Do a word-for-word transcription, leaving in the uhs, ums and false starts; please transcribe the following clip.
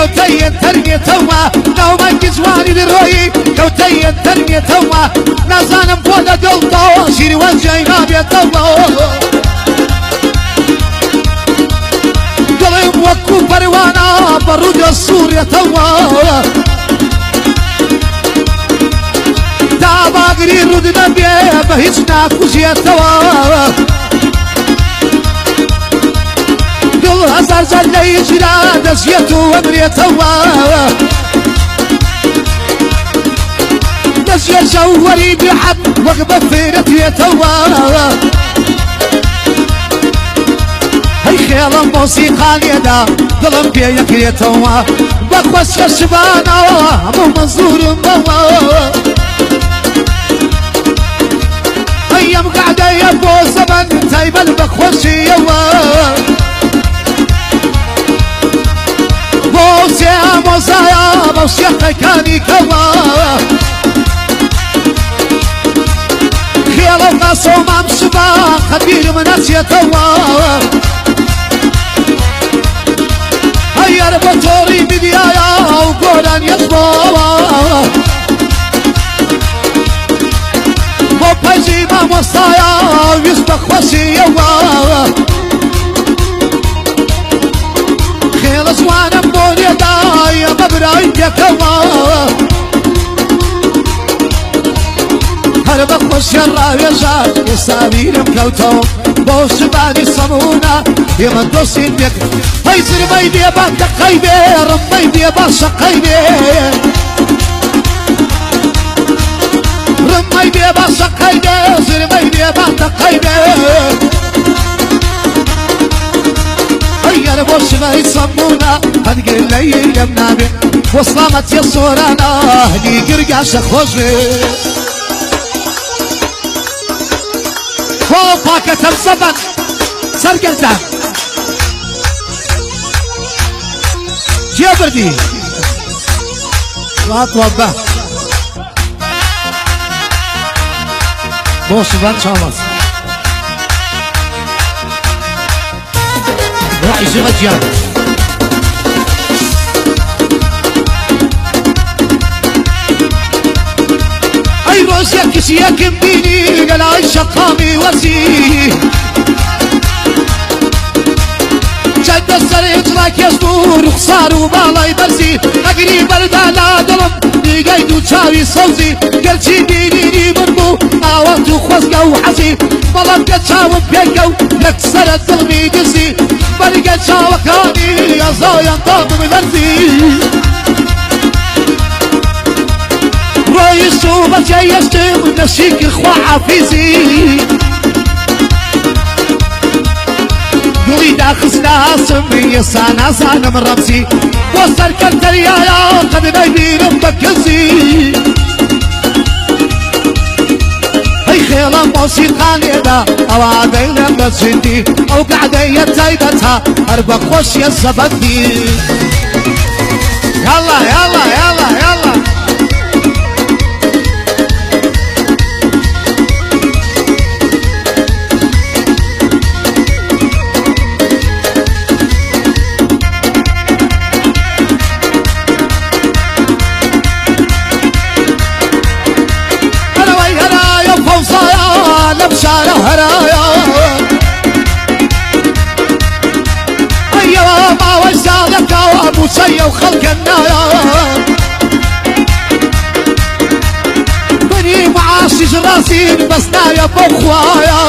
کەوتەیە تەرمێتەوە، ناومانگی جوانی لە ڕۆیی، کەوتەیە تەرمێتەوە، نازانم بۆ لە دڵ تاوە، شیروان جێی نابێتەوە. دڵێم وەکو پەروانە بە ڕوودە سوورێتەوە. داباگری ڕوود نەبێ بە هیچ ناکوژێتەوە. دڵ هەزار جار لە هیجرا دەژێت و ئەمرێتەوە. دەژێ ژەوەری بێحەد وەک بە فێرە توێتەوە. هەی خێڵم مۆسیقا لێدا، دڵم پێ یەکرێتەوە. بە خۆشکە شبانەوە، هەموو مەزورم بەوە. هەی ئەم گەعدەیە بۆ زەمەن، تایبەت بە خۆشیەوە. بۆ سێ ئامۆزایە، بەو سێ قەیکانی کەوە. خێڵە و قاسۆ مام شبا، خەبیرم نەچێتەوە. هەیەر بۆ تۆڕی میدیایە و گۆرانیەش بۆوە. بۆ پەیجی مامۆستایە ویست بە خۆشیەوە. خێڵە جوانم بۆ لێدای ئەمە برای پێکەوە. هەر بە خۆشیە ڕاوێژە ئێستا بیرم کەوتەوە. بۆ شبانی سەمونە ئێمە دۆستین پێک. هەی زرمەی بێ بە تەقەی بێ، ڕمەی بێ بە شەقەی بێ. ڕمەی بێ بە شەقەی بێ، زرمەی بێ بە تەقەی بێ. ئەگەر بۆ شبەی سەمونە، هەرگێ لەی لەم نابێ. بۆ سڵامەتیە سۆرانە، هەلی گرگاشە خۆش بێ. خۆ پاکەتەم زەبەن سەرگەردان. جێ بردی. ڕات وەبە. بۆ سوبەر چاڵاز. ڕای زیوە جیان. ئەی ڕۆژێک کچیەکم بینی لە لای شەقامی وەرزی. چەندە سەرنج ڕاکێش بوو ڕوخسار و باڵای بەرزی. ئەگری بەردا لا دڵم نیگای دوو چاوی سەوزی. گەرچی بینینی من بوو ئاوات و خۆزگە و حەزی. بەڵام کە چاوم پێکەو یەکسەرە دڵمی دزی. بەرگە چاوەکانی ئەزایان تاقم لەرزی. ڕۆیشت و بەجێ یەشتم نەشیکر خوا حافیزی. دڵی داخست ناسم ئێستا نازانم ڕەمزی. بۆ سەرکەر دەریایە قەت نەیبینم بە کەسی. هەی خێڵە مۆسیقا لێدا ئەوا دەیڵێم بە جدی. ئەو گەعدەیە تایبەتە هەر بە خۆشیە زەبەندی. یاڵا، یاڵا، یاڵا، یاڵا. هەرەوەی هەرایە فەوزایە لەم شارە هەرایە. ئەیەوە ماوەی ساڵێکەوە موچەیە و خەڵکە نایە. بنی معاشیش ڕاستین بەس نایە بۆ خوایە.